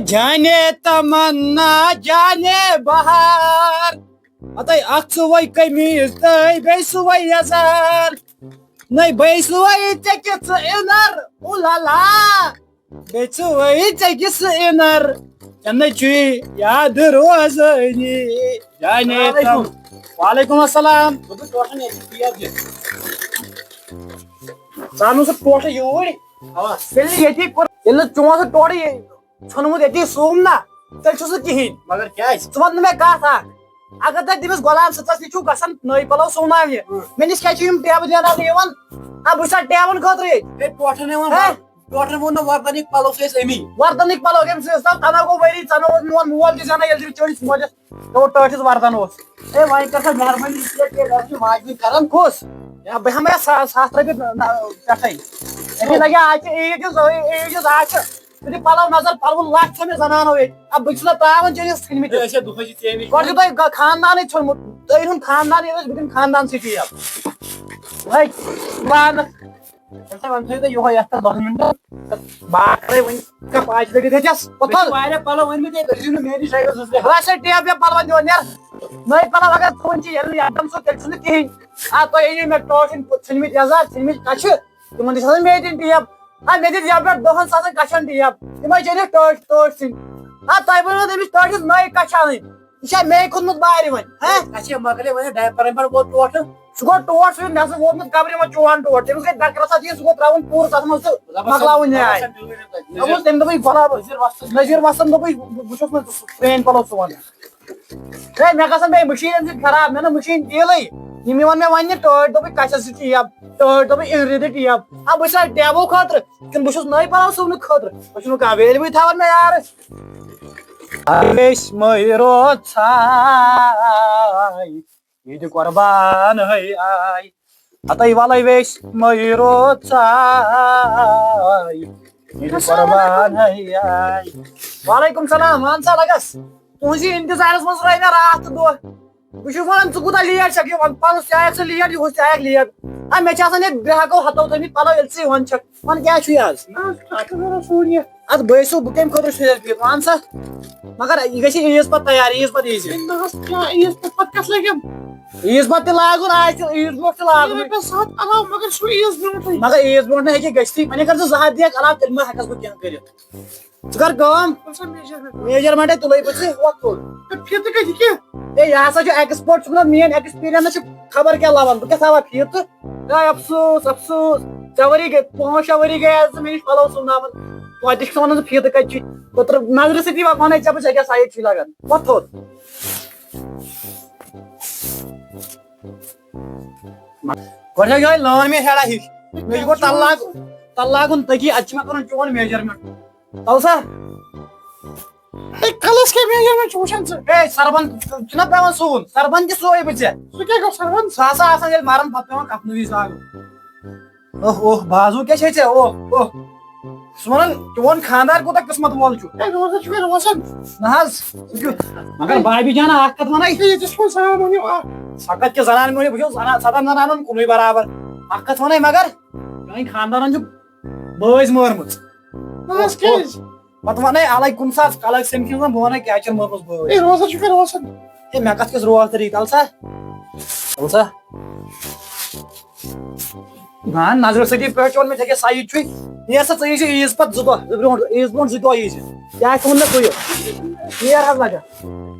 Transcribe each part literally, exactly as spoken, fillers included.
جانے تمنا، جانے بہار۔ ہتے اکھ سُوے قمیٖض تہٕ بیٚیہِ سُوے یزار۔ نَے بیٚیہِ سُوے ژےٚ کِژھ اِنر، اوٗ لا لا۔ بیٚیہِ سُوے ژےٚ کِژھ اِنر، ژےٚ نَے چھُے یاد روزٲنی۔ جانے السلام علیکم۔ تم۔ وعلیکم السلام۔ دوٚپُس ٹوٹھن ییٚتہِ بِہِتھ دِ۔ ژٕ اَن سُہ ٹوٹھٕ یوٗرۍ۔ اَوا۔ ییٚلہِ نہٕ ییٚتی کوٚر، ییٚلہِ نہٕ چون سُہ ٹوٹھٕ یہِ ژھُنمُت ییٚتی سُوُم نا، تیٚلہِ چھُ سُہ کِہیٖنۍ۔ مگر کیٛازِ؟ ژٕ وَن نہٕ مےٚ کَتھ اَکھ۔ اگر تۄہہِ تٔمِس غلام صٲبَس نِش چھُو گژھان نٔے پَلو سُوناونہِ، اۭں۔ مےٚ نِش کیٛازِ چھِ یِم ٹیبہٕ دیٛاوناونہٕ یِوان؟ آ، بہٕ چھُسا ٹیبَن خٲطرٕ ییٚتہِ؟ ہے، ٹوٹھن یِوان ہے؟ وَ-، ٹوٹھن ووٚن نہٕ وردَنٕکۍ پَلو چھِ أسۍ أمی۔ وردَنٕکۍ پَلو کٔمۍ سٕنٛدۍ ٲسۍ؟ تَنہٕ گوٚو ؤری، ژَنہٕ اوس میون مول تہِ زینان، ییٚلہِ تٔمِس چٲنِس مٲلِس گوٚو ٹٲٹھِس وردَن اوس۔ ہے، وۄنۍ کر سا مہربٲنی، یہِ کیٛاہ ٹیبہٕ چھِ ماجہِ ہُنٛد کران؟ کُس؟ یا بہٕ ہٮ۪مہٕ یا سا-، سَتھ رۄپیہِ نہ-، پٮ۪ٹھَے۔ أتی لَگہِ ہا اَتہِ عیٖد یُس، عیٖد یُس آز چھِ۔ ژٕ دِ پَلو نظر، پَلوُن لَچھ ژھۄ مےٚ زَنانو ییٚتہِ۔ اَدٕ بہٕ چھُس نہ ترٛاوان چٲنِس ژھٕنمٕتِس۔ ہے، أسۍ ہے دۄہَے چھِ ژےٚ نِش۔ گۄڈٕ چھُ تۄہہِ گا-، خاندانٕے ژھیوٚنمُت۔ تۄہہِ ہُنٛد خاندان ییٚلہِ أسۍ، بہٕ دِمہٕ خاندانسٕے ٹیب۔ ہے، بہٕ اَنہٕ۔ ییٚلہِ سا وۄنۍ تھٲیِو تُہۍ یِہوٚے یَتھ پٮ۪ٹھ دَہَن مِنٹَن۔ تہٕ بہٕ آسہٕ وۄنۍ کَپ آز لٔگِتھ ہیٚتِس۔ مےٚ چھِ واریاہ پَلو أنۍمٕتۍ، تُہۍ کٔرۍزیو نہٕ مےٚ نِش رَٹِو زٕ ترٛےٚ۔ بہٕ آسہٕ ٹیب ویب پَلوَن دِوان، نیر۔ نٔے پَلو اگر ژٕ وَن چھِ ییٚلہِ نہٕ یَکدَم سُہ، تیٚلہِ چھُنہٕ کِہیٖنۍ۔ آ، تۄہہِ أنِو مےٚ ٹٲٹھۍ ژھٕنمٕتۍ یَزار، ژھٕنمٕتۍ کَچھِ۔ تِمن تہِ چھِ آسان میٚتِنۍ ٹیب۔ آ، مےٚ دِژ یَپٲرۍ دَہَن ساسَن کَچھَن ٹیب۔ تِم حظ چھِ أنِتھ ٹٲٹھۍ، ٹٲٹھۍ سٕنٛدۍ۔ آ، تۄہہِ ؤنِو تٔمِس ٹٲٹھِس نٔے کَچھِ اَنٕنۍ۔ یہِ چھا مےٚ کھوٚتمُت بارِ وۄنۍ، ہہ؟ اَسہِ چھِ مۄکلے وۄنۍ ڈایپَرَن پٮ۪ٹھ ووت ٹوٹھ۔ سُہ گوٚو ٹوٹھ، سُہ چھُ مےٚ سۭتۍ ووتمُت قبرِ منٛز چون ٹوٹھ۔ تٔمِس گٔے درکرٛسَتھ یہِ، سُہ گوٚو ترٛاوُن پوٗرٕ تَتھ منٛز تہٕ مۄکلاوُن نیٛاے۔ دوٚپُن تٔمۍ دوٚپُن، "گۄلاب، نذیٖر وَسَن، نذیٖر وَسَن دوٚپُن، بہٕ چھُس نہٕ پرٛٲنۍ پَلو سُوان۔" ہے، مےٚ گژھن بیٚیہِ مِشیٖن اَمہِ سۭتۍ خراب، مےٚ نہ مِشیٖن تیٖلٕے۔ یِم یِوان مےٚ وَننہِ، ٹٲٹھۍ دوٚپُکھ، کَسہِ حظ چھِ ٹیب؟ ٹٲٹھۍ دوٚپُکھ، اِنرِ تہِ ٹیب۔ آ، بہٕ چھُسا ٹیبو خٲطرٕ کِنہٕ بہٕ چھُس نٔے پَلو سُونہٕ خٲطرٕ؟ بہٕ چھُس نہٕ کانٛہہ ویلیوٕے تھاوان مےٚ یارٕ۔ أسۍ مٔے روژاے، عیٖدِ قۄربان ہے آے۔ ہتَے وَلَے ویش مٔے روژاے، ییٚلہِ قۄربان ہے آے۔ وعلیکم سلام، وَن سا لَگَس۔ تُہٕنٛزِ اِنتظارَس منٛز روے مےٚ راتھ تہٕ دۄہ۔ بہٕ چھُس وَنان، ژٕ کوٗتاہ لیٹ چھَکھ یِوان؟ پَلَس تہِ آیَکھ ژٕ لیٹ، یِہُس تہِ آیَکھ لیٹ۔ اَ، مےٚ چھِ آسان ییٚتہِ گرٛاکو ہَتو تھٲومٕتۍ پَلو، ییٚلہِ ژٕ یِوان چھَکھ۔ وَن، کیٛاہ چھُے آز؟ نہ حظ، اَتھ کیٛاہ وَنان سُہ وُنہِ؟ اَدٕ بٲے صٲب، بہٕ کَمہِ خٲطرٕ چھُس یَتھ بِہِتھ؟ وَن سا۔ مگر یہِ گژھِ عیٖذ پَتہٕ تیار، عیٖذ پَتہٕ ییٖزِ۔ ہے نہ حظ، کیٛاہ عیٖذ پَتہٕ، پَتہٕ کَتھ لَگٮ۪م؟ عیٖذ پَتہٕ تہِ لاگُن، آز تہِ عیٖذ برونٛٹھ تہِ لاگُن۔ رۄپیَس سَتھ علاوٕ، مگر سُہ عیٖذ برونٛٹھٕے۔ مگر عیٖذ برونٛٹھ نہ ہیٚکہِ گٔژھتھٕے، وۄنۍ اگر ژٕ زٕ ہَتھ دِکھ علاوٕ، تیٚلہِ ما ہٮ۪کَس بہٕ کینٛہہ کٔرِتھ۔ ژٕ کر کٲم، کُس سا میجرمنٹ؟ میجرمنٹے تُلے بہٕ ژےٚ وۄتھ تھوٚد۔ تہٕ فیتہٕ کتہِ کیٛاہ؟ ہے، یہِ ہسا چھُ ایکسپٲرٹ، چھُکھ نا، میٲنۍ ایکسپیرینس چھِ خبر کیٛاہ لبان، بہٕ کیٛاہ تھاوان فیتہٕ؟ ہے، افسوس، افسوس، ژےٚ ؤری گٔے، پانٛژھ شےٚ ؤری گٔے آز ژٕ مےٚ نِش پلو سُوناوان، توتہِ چھُکھ ژٕ ونان ژٕ فیتہٕ کتہِ چھُے؟ پتہٕ نظرِ سۭتی وَ-، وَنے ژےٚ بہٕ، ژےٚ کیٛاہ سایڈ چھُے لگان، وۄتھ تھوٚد۔ گۄڈٕ چھا یِہوٚے لٲن مےٚ ہیڑا ہِش، مےٚ چھُ گۄڈٕ تَلہٕ لاگ-، تَلہٕ لاگُن تٔتی، اَتہِ چھُ مےٚ کَرُن چون میجرمنٹ۔ تَلہٕ سا؟ ہے، کَلَس کیٛاہ میجرمنٹ چھُ وٕچھان ژٕ؟ ہے، سربند چھُنہ پٮ۪وان سُوُن، سربند تہِ سُوے بہٕ ژےٚ۔ سُہ کیٛاہ گوٚو سربند؟ سُہ ہسا آسان ییٚلہِ مَران پَتہٕ پٮ۪وان کَفنہٕ وِزِ لاگُن۔ اوہ، اوہ، بازو کیٛاہ چھے ژےٚ؟ اوہ، اوہ۔ سُہ وَنان، چون خانٛدار کوٗتاہ قٕسمت وول چھُ۔ ہے، روزان چھُ مےٚ روزان۔ نہ حظ، سُہ کیُتھ؟ مگر بابی جان، اَکھ کَتھ وَنَے۔ ہے، ییٚتہِ چھُ وۄنۍ زنان مٔہنیو اَکھ۔ سَتَتھ کہِ زنان مٔہنیو، بہٕ چھُس زنان، سَتَتھ زنانَن کُنُے برابر۔ اَکھ کَتھ وَنَے مگر، میٛانہِ خانٛدارَن چھُ بٲز مٲرمٕژ۔ نہ حظ، کیٛازِ؟ پتہٕ ونے الگ کُنہِ ساتہٕ، الگ سمکھِ نہٕ، بہٕ ونے کیٛاہ چھِ مٲرمٕژ بٲے۔ ہے، روزدر چھُکھ روزان۔ ہے، مےٚ کتھ کیُتھ روزدری، تل سا۔ تل سا۔ نہ، نظرِ سۭتی پٮ۪ٹھ چھُ ووٚنمُت، ژےٚ کیٛاہ سایِڈ چھُے؟ نیر سا، ژٕ ییٖزِ عیٖذ پتہٕ زٕ دۄہ، زٕ برونٛٹھ، عیٖذ برونٛٹھ زٕ دۄہ ییٖزِ۔ کیٛاہ آسہِ ووٚنمُت ژٕ یہِ؟ نیر حظ لگا۔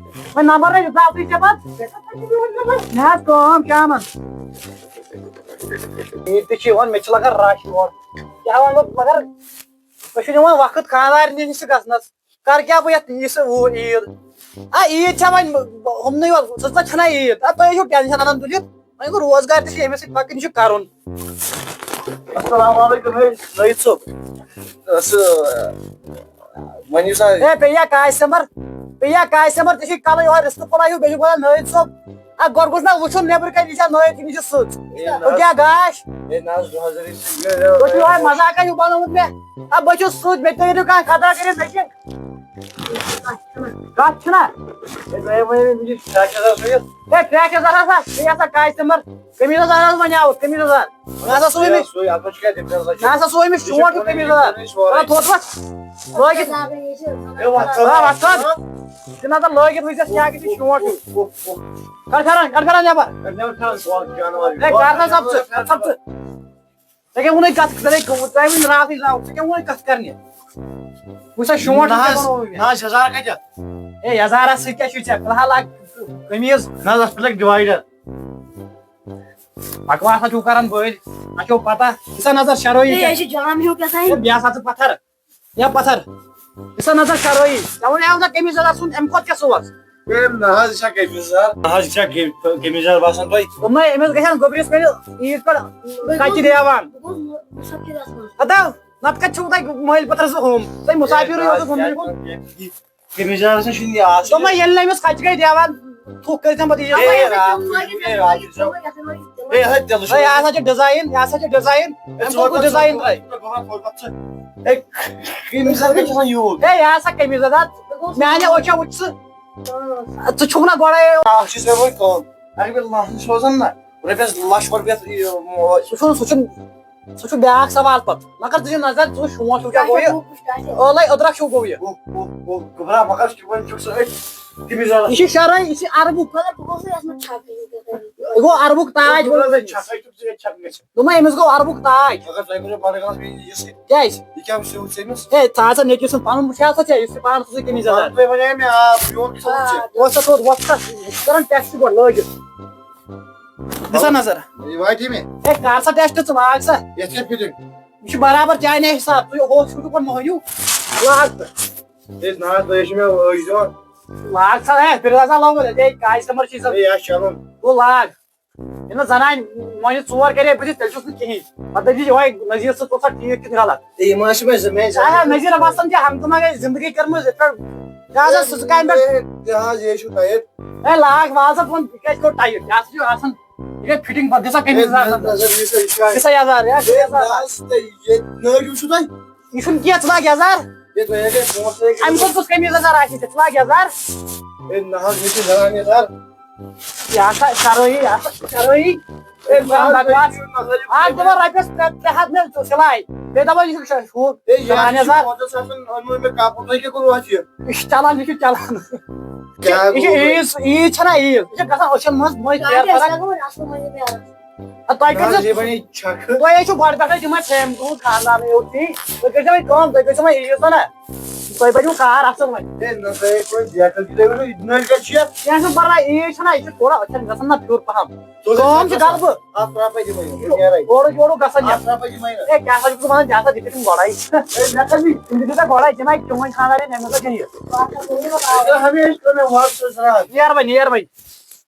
وۄنۍ نمبر نے دِژاو ژےٚ پتہٕ؟ مےٚ حظ کٲم شامن۔ ییٚتہِ تہِ چھِ یِوان، مےٚ چھِ لگان رش یور۔ کیٛاہ وَنہٕ بہٕ، مگر تُہۍ چھِو نِوان وقت خانٛدارنہِ نِش تہِ گژھنَس۔ کر کیٛاہ بہٕ یَتھ یہِ سُہ وُہ عیٖد؟ آ، عیٖد چھےٚ وۄنۍ ہُمنٕے یوت، سٕژَس چھَنا عیٖد؟ آ، تُہۍ چھِو ٹٮ۪نشَن اَنان تُلِتھ۔ وۄنۍ گوٚو روزگار تہِ چھُ ییٚمِس سۭتۍ پَکٕنۍ چھُ کَرُن۔ السلام علیکم، ہے نٲیِد صٲب۔ سُہ، وۄنۍ یُس حظ ہے، پیٚیہِ یا کاسہِ سَمبَر، پیٚیہِ یا کاسہِ سَمبَر، ژےٚ چھُے کَلٕے یِہوٚے رِستہٕ پھوٚلہ ہیوٗ، بیٚیہِ چھُکھ وَنان نٲیِد صٲب۔ آ، گۄڈٕ گوٚژھ نا وٕچھُن نیٚبرٕ کَنہِ یہِ چھا نٲیِد کِنہٕ یہِ چھِ سٕژ؟ ہے، نہ ہُہ حظ۔ کیٛاہ گاش؟ ہے، نہ حظ، حٲضِر چھِ۔ تُہۍ چھِو یِہوٚے مزاقا ہیوٗ بنومُت مےٚ۔ آ، بہٕ چھُس سٕژ، مےٚ تہِ کٔرِو کانٛہہ خطا کٔرِتھ مےٚ کینٛہہ۔ کَتھ چھُنہ؟ ہے، تۄہہِ وَنے مےٚ، مےٚ چھِ ٹرٛیک یَزار سُوِتھ۔ ہے، ٹرٛیک یَزار ہسا، یہِ ہسا کاسٹمر۔ قمیٖض یَزار حظ وَنیٛاوُس، قمیٖض یَزار۔ نہ سا سُوٕے مےٚ۔ سُے، اَتھ منٛز چھِ کیٛاہ difference؟ نہ سا سُوٕے مےٚ، شونٛٹھ ہیوٗ قمیٖض یَزار۔ آ، تھوٚد وَس۔ لٲگِتھ۔ ہے، وۄتھ ژٕ۔ آ، وۄتھ ژٕ۔ ژٕ نہ سا لٲگِتھ وٕچھ زِ کیٛاہ گژھِ شونٛٹھ ہیوٗ۔ کَڑ پھٮ۪رَن، کَڑ پھٮ۪رَن نٮ۪بَر۔ ہے، کَر سا ژٕ، ژٕ، ژٕ۔ ژےٚ کیٛاہ ووٚنُے کَتھ؟ ژےٚ گٔے، ژےٚ ووٚنُے راتھٕے زاو، ژےٚ کیٛاہ ووٚنُے کَتھ کَرنہِ؟ وٕچھ سا، شونٛٹھ نہ کیٛاہ حظ، بَنووُے مےٚ؟ نہ حظ، یَزار کَتہِ؟ ہے، یَزارَس سۭتۍ کیٛاہ چھُے ژےٚ؟ فِلحال اَکھ قمیٖض۔ نہ حظ، اَتھ پٮ۪ٹھ لَگہِ divider۔ بکواس ہا چھُو کران بٔلۍ، نہ چھو پتہ۔ یہِ سا نظر شروعی ہے، کیٛاہ؟ یہِ چھُ جام ہیوٗ کیٛاہ تام۔ ہے، بیٚیہِ ہسا ژٕ پتھر۔ یا پتھر۔ یہِ سا نظر شروعی۔ ژےٚ ووٚنُے اوترٕ قمیٖض یزار سُنٛد، اَمہِ کھۄتہٕ کیٛاہ سوز؟ ہے، نہ حظ، یہِ چھا قمیٖض یزار؟ نہ حظ، یہِ چھا قم-، قمیٖض یزار باسان تۄہہِ؟ دوٚپمَے، أمِس گژھن گوٚبرِس کَرِ عیٖد پٮ۪ٹھ بہٕ کَچہِ گوٚژھ، دیوان۔ بہٕ گوٚژھ مُسافِر آسُن۔ ہتو، نتہٕ کتہِ چھُو تۄہہِ مٲلۍ پتھر زٕ ہوم؟ تۄہہِ مُسافِرٕے یوت گوٚمُت۔ ہے، قمیٖض یزارس نِش چھُنہٕ یہِ آسان۔ دوٚپمَے، ییٚلہِ نہٕ أمِس کھچہِ گٔے دِوان، تھُکھ کٔرۍ زٮ۪م پتہٕ یہِ۔ ہے، راتھ، ہے، راتھ چھُ زٮ۪م۔ ہے، یہِ ہسا چھِ design، یہِ ہسا چھِ design۔ أمۍ کوٚت کوٚت design ترٛٲے؟ ہے، قمیٖض یزار کَتہِ چھُ آسان یوٗت؟ ہے، یہِ ہسا قمیٖض یزار۔ میٛانہِ أچھو وٕچھ ژٕ۔ ژٕ چھُکھ نہ گۄڈَے۔ اَکھ چھِ ژےٚ وۄنۍ کٲم۔ اگر بہٕ لَچھ سوزَن نہ، رۄپیَس لَچھ رۄپیَس یہِ، سُہ چھُنہٕ، سُہ چھُنہٕ سُہ چھُ بیٛاکھ سوال پتہٕ۔ مگر ژٕ دِ نظر، ژٕ وٕچھ شونٛٹھ ہیوٗ کیٛاہ گوٚو یہِ۔ ٲلَے أدرَکھ ہیوٗ گوٚو یہِ۔ گوٚبرا، مگر چھُ وۄنۍ چھُکھ ژٕ أتھۍ قمیٖض یزارَس۔ یہِ چھُ شرٲے، یہِ چھِ عربُک۔ مگر بہٕ گوٚژھ نہٕ یَتھ منٛز چھَکٕنۍ یہِ کَرٕنۍ۔ یہِ گوٚو عربُک تاج۔ گوٚبرا، ژٕ چھَکھ، ژٕ چھَکھ گٔژھِتھ۔ دوٚپمَے، أمِس گوٚو عربُک تاج۔ مگر تۄہہِ کٔرِو بَڑٕ غلط بیٚیہِ یہِ سۭتۍ۔ کیٛازِ؟ یہِ کیٛاہ وٕچھِو ژےٚ أمِس؟ ہے، ژٕ ہسا نیٚچوِس سُنٛد پَنُن وٕچھ ہسا ژےٚ، یُس ژےٚ پانَس وٕچھُے قمیٖض یزار۔ تۄہہِ وَنے مےٚ، آ، میون کیُتھ وٕچھ ژےٚ؟ وۄتھ سا تھوٚد، وۄتھ سا۔ یہِ چھُ کران test گۄڈٕ لٲگِتھ۔ دِ سا نظر۔ یہِ واتہِ مےٚ؟ ہے، کر سا test، ژٕ لاگ سا۔ یَتھ کیٛاہ fitting؟ یہِ چھُ برابر چانہِ حساب۔ تُہۍ ہوتھ چھُو تُہۍ پَتہٕ مۄہنیوٗ۔ لاگ ژٕ۔ ہے، نہ حظ، تُہۍ ٲسِو مےٚ ٲش دِوان۔ لاگ سا، ہے، فِرزا سا لوگُن، ہے، کاسٹمر چھُے سا۔ ہے، یہِ آسہِ چلُن۔ گوٚو لاگ۔ ییٚلہِ نہٕ زنانہِ مۄہنیوٗ ژور کرے بہٕ دِتھ، تیٚلہِ چھُس نہٕ کِہیٖنۍ۔ پَتہٕ دٔپۍ زِ یِہوٚے نذیٖر صٲب کوٚر سا ٹھیٖک کِنہٕ غلط؟ ہے، یِم حظ چھِ مےٚ زٕ، مےٚ زٕ۔ اہا، نذیٖرَن وۄستَن کیٛاہ ہنٛگتہٕ منٛگَے زندگی کٔرمٕژ یِتھ پٲٹھۍ۔ کیٛاہ حظ ٲس سُہ کامہِ پٮ۪ٹھ؟ ہے، تہِ حظ، یہِ ہے چھُ tight۔ ہے، لاگ وال سا فون، یہِ کیٛازِ کوٚر tight؟ یہِ ہسا چھُ آسان، یہِ گٔے fitting پَتہٕ، دِ سا ہے، قمیٖض یَزار۔ نہ، نظر، یہِ چھُ، یہِ چھُ دِ سا یَزار، یا، دِ ہے، یَزار۔ نہ حظ، تہٕ یہِ نٔرۍ چھُو تۄہہِ؟ یہِ چھُنہٕ کینٛہہ، ژٕ لاگ یَزار۔ ہے، تۄہہِ ہے گٔے پونٛسہٕ، ہے۔ اَمہِ کھۄتہٕ کُس قمیٖض یَزار آسہِ ژےٚ؟ ژٕ لاگ یَزار۔ ہے، نہ حظ، مےٚ چھُ زنان یَزار۔ یہِ ہسا شرٲیی، یہِ ہسا شرٲیی۔ ہے، نہ حظ، بکواس۔ مےٚ چھُ نظر، اَکھ دِمو رۄپیَس ترٛےٚ، ترٛےٚ ہَتھ مےٚ سِلٲے۔ بیٚیہِ دَپو، یہِ چھُ شوٗ-، ہے، یہِ زنان حظ چھُ یَزار۔ پانٛژَن ساسَن اوٚنمُت مےٚ کاپُر، تۄہہِ کیٛاہ کوٚروٕ اَتھ یہِ؟ یہِ چھُ چلان، یہِ چھُ چلان۔ کیٛاہ یہِ چھِ گوٚو؟ عیٖد، عیٖد چھَنا عیٖد؟ یہِ چھِ گژھان أچھَن منٛز مٔنٛزۍ ژیر اَدٕ کران۔ اَسہِ لَگوو وۄنۍ اَصٕل وۄنۍ یہِ پیارَس۔ اَدٕ تۄہہِ نہ حظ، کٔرۍزیو، یہِ بَنے چھَکھٕ۔ تۄہہِ ہے چھُو گۄڈٕ پٮ۪ٹھَے تِمَے family ہُنٛد خانٛدارٕے یوت تی۔ تُہۍ کٔرۍزیو وۄنۍ کٲم، تُہۍ کٔرۍزیو وۄنۍ عیٖد دۄہ نا۔ تۄہہِ بَنیو کار اَصٕل وۄنۍ۔ ہے، نہ سا، ہے، کوئی بیکل تہِ تُہۍ ؤنِو، یہِ نٔلۍ کَتہِ چھِ یَتھ؟ کینٛہہ چھُنہٕ پَرواے، عیٖد چھَنہ، یہِ چھِ تھوڑا أچھَن گژھان نہ پھیُر پَہَم۔ تُہۍ کٲم چھِ کٔرۍزیو غلبہٕ۔ اَتھ رۄپَے دِمَے یہِ، یہِ نیرَے۔ اورُک یورُک گژھان یَتھ۔ اَتھ رۄپَے دِمَے یہِ۔ ہے، کیٛاہ سا چھُکھ ژٕ وَنان، کیٛاہ سا دِتھ تِم گۄڈَے؟ ہے، مےٚ کَتہِ؟ تِم دِتھ ژےٚ گۄڈَے، تِم آیہِ چٲنۍ خانٛدارِنۍ، مےٚ مےٚ کَتہِ دِتھ؟ ہے، ہمیشہِ کٔر مےٚ وَتھ سۭتۍ سرٛان۔ نیر وۄنۍ، نیر وۄنۍ۔